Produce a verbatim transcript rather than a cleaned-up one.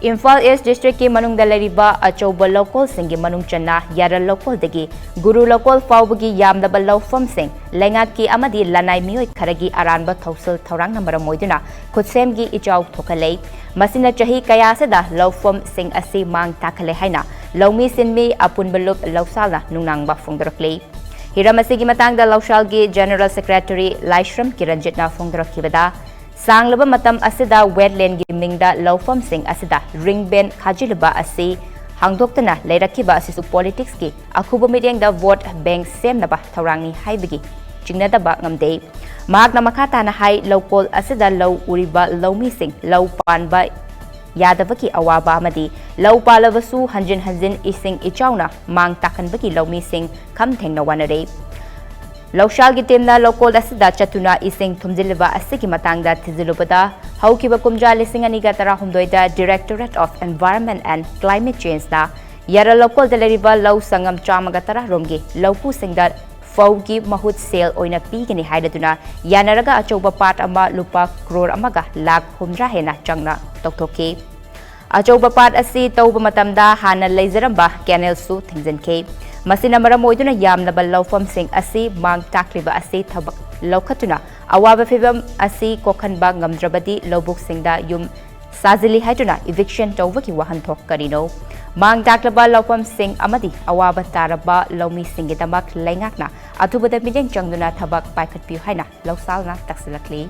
ꯏꯝꯐꯥꯜ ꯏꯁ ꯗꯤꯁꯇ꯭ꯔꯤꯛꯀꯤ ꯃꯅꯨꯡꯗ ꯂꯩꯔꯤꯕ ꯑꯆꯧꯕ ꯂꯧꯀꯣꯜꯁꯤꯡꯒꯤ ꯃꯅꯨꯡ ꯆꯟꯅ ꯌꯥꯔꯜ ꯂꯧꯀꯣꯜꯗꯒꯤ ꯒꯨꯔꯨ ꯂꯧꯀꯣꯜ ꯐꯥꯎꯕꯒꯤ ꯌꯥꯝꯂꯕ ꯂꯧꯐꯝꯁꯤꯡ ꯂꯩꯉꯥꯛꯀꯤ ꯑꯃꯗꯤ ꯂꯅꯥꯏ ꯃꯤꯑꯣꯏ ꯈꯔꯒꯤ ꯑꯔꯥꯟꯕ ꯊꯧꯁꯤꯜ ꯊꯧꯔꯥꯡꯅ ꯃꯔꯝ ꯑꯣꯏꯗꯨꯅ ꯈꯨꯠꯁꯦꯝꯒꯤ ꯏꯆꯥꯎ ꯊꯣꯛꯍꯜꯂꯦ꯫ ꯃꯁꯤꯅ ꯆꯍꯤ ꯀꯌꯥ ꯑꯁꯤꯗ ꯂꯧꯐꯝꯁꯤꯡ ꯑꯁꯤ ꯃꯥꯡ ꯇꯥꯛꯍꯜꯂꯦ ꯍꯥꯏꯅ ꯂꯧꯃꯤ ꯁꯤꯟꯃꯤ ꯑꯄꯨꯟꯕ ꯂꯨꯞ ꯂꯧꯁꯥꯜꯅ ꯅꯨꯡꯅꯥꯡꯕ ꯐꯣꯡꯗꯣꯔꯛꯂꯤ꯫ ꯍꯤꯔꯝ ꯑꯁꯤꯒꯤ ꯃꯇꯥꯡꯗ ꯂꯧꯁꯥꯜꯒꯤ ꯖꯦꯅꯔꯦꯜ ꯁꯦꯀ꯭ꯔꯦꯇꯔꯤ ꯂꯥꯏꯁ꯭ꯔꯝ ꯀꯤꯔꯟꯖꯤꯠꯅ ꯐꯣꯡꯗꯣꯔꯛꯈꯤꯕꯗ, ꯁꯥꯡꯂꯕ ꯃꯇꯝ ꯑꯁꯤꯗ ꯋꯦꯠꯂꯦꯟꯒꯤ ꯃꯤꯡꯗ ꯂꯧꯐꯝꯁꯤꯡ ꯑꯁꯤꯗ ꯔꯤꯡ ꯕꯦꯟ ꯈꯥꯖꯤꯜꯂꯨꯕ ꯑꯁꯤ ꯍꯥꯡꯗꯣꯛꯇꯅ ꯂꯩꯔꯛꯈꯤꯕ ꯑꯁꯤꯁꯨ ꯄꯣꯂꯤꯇꯤꯛꯁꯀꯤ ꯑꯈꯨꯕ ꯃꯤꯠꯌꯦꯡꯗ ꯚꯣꯠ ꯕꯦꯡ ꯁꯦꯝꯅꯕ ꯊꯧꯔꯥꯡꯅꯤ ꯍꯥꯏꯕꯒꯤ ꯆꯤꯡꯅꯗꯕ ꯉꯝꯗꯦ꯫ ꯃꯍꯥꯛꯅ ꯃꯈꯥ ꯇꯥꯅ ꯍꯥꯏ, ꯂꯧꯀꯣꯜ ꯑꯁꯤꯗ ꯂꯧ ꯎꯔꯤꯕ ꯂꯧꯃꯤꯁꯤꯡ ꯂꯧ ꯄꯥꯟꯕ ꯌꯥꯗꯕꯒꯤ ꯑꯋꯥꯕ ꯑꯃꯗꯤ ꯂꯧ ꯄꯥꯜꯂꯕꯁꯨ ꯍꯟꯖꯤꯟ ꯍꯟꯖꯤꯟ ꯏꯁꯤꯡ ꯏꯆꯥꯎꯅ ꯃꯥꯡ ꯇꯥꯛꯍꯟꯕꯒꯤ ꯂꯧꯃꯤꯁꯤꯡ ꯈꯝ ꯊꯦꯡꯅ ꯋꯥꯅꯔꯦ꯫ ꯂꯧꯁꯥꯜꯒꯤ ꯇꯤꯝꯅ ꯂꯧꯀꯣꯜ ꯑꯁꯤꯗ ꯆꯠꯇꯨꯅ ꯏꯁꯤꯡ ꯊꯨꯝꯖꯤꯜꯂꯤꯕ ꯑꯁꯤꯒꯤ ꯃꯇꯥꯡꯗ ꯊꯤꯖꯤꯜꯂꯨꯕꯗ, ꯍꯧꯈꯤꯕ ꯀꯨꯝꯖꯥ ꯂꯤꯁꯤꯡ ꯑꯅꯤꯒ ꯇꯔꯥꯍꯨꯝꯗꯣꯏꯗ Directorate of Environment and Climate Changeꯅ ꯌꯥꯔꯜ ꯂꯧꯀꯣꯜꯗ ꯂꯩꯔꯤꯕ ꯂꯧ ꯁꯪꯉꯝ ꯆꯥꯝꯃꯒ ꯇꯔꯥ ꯔꯣꯝꯒꯤ ꯂꯧꯄꯨꯁꯤꯡꯗ ꯐꯧꯒꯤ ꯃꯍꯨꯠ ꯁꯦꯜ ꯑꯣꯏꯅ ꯄꯤꯒꯅꯤ ꯍꯥꯏꯔꯗꯨꯅ ꯌꯥꯅꯔꯒ ꯑꯆꯧꯕ ꯄꯥꯠ ꯑꯃ ꯂꯨꯄꯥ ꯀ꯭ꯔꯣꯔ ꯑꯃꯒ ꯂꯥꯈ ꯍꯨꯝꯗ꯭ꯔꯥ ꯍꯦꯟꯅ ꯆꯪꯅ ꯇꯧꯊꯣꯛꯈꯤ꯫ ꯑꯆꯧꯕ ꯄꯥꯠ ꯑꯁꯤ ꯇꯧꯕ ꯃꯇꯝꯗ ꯍꯥꯟꯅ ꯂꯩꯖꯔꯝꯕ ꯀꯦꯅꯦꯜꯁꯨ ꯊꯤꯡꯖꯤꯟꯈꯤ꯫ ꯃꯁꯤꯅ ꯃꯔꯝ ꯑꯣꯏꯗꯨꯅ ꯌꯥꯝꯂꯕ ꯂꯧꯐꯝꯁꯤꯡ ꯑꯁꯤ ꯃꯥꯡ ꯇꯥꯛꯂꯤꯕ ꯑꯁꯤ ꯊꯕꯛ ꯂꯧꯈꯠꯇꯨꯅ ꯑꯋꯥꯕ ꯐꯤꯚꯝ ꯑꯁꯤ ꯀꯣꯛꯍꯟꯕ ꯉꯝꯗ꯭ꯔꯕꯗꯤ ꯂꯧꯕꯨꯛꯁꯤꯡꯗ ꯌꯨꯝ ꯁꯥꯖꯤꯜꯂꯤ ꯍꯥꯏꯗꯨꯅ eviction ꯇꯧꯕꯒꯤ ꯋꯥꯍꯟꯊꯣꯛ ꯀꯔꯤꯅꯣ? ꯃꯥꯡ ꯇꯥꯛꯂꯕ ꯂꯧꯐꯝꯁꯤꯡ ꯑꯃꯗꯤ ꯑꯋꯥꯕ ꯇꯥꯔꯕ ꯂꯧꯃꯤꯁꯤꯡꯒꯤꯗꯃꯛ ꯂꯩꯉꯥꯛꯅ ꯑꯊꯨꯕꯗ ꯃꯤꯠꯌꯦꯡ ꯆꯪꯗꯨꯅ ꯊꯕꯛ ꯄꯥꯏꯈꯠꯄꯤꯌꯨ ꯍꯥꯏꯅ ꯂꯧꯁꯥꯜꯅ ꯇꯛꯁꯤꯜꯂꯛꯂꯤ꯫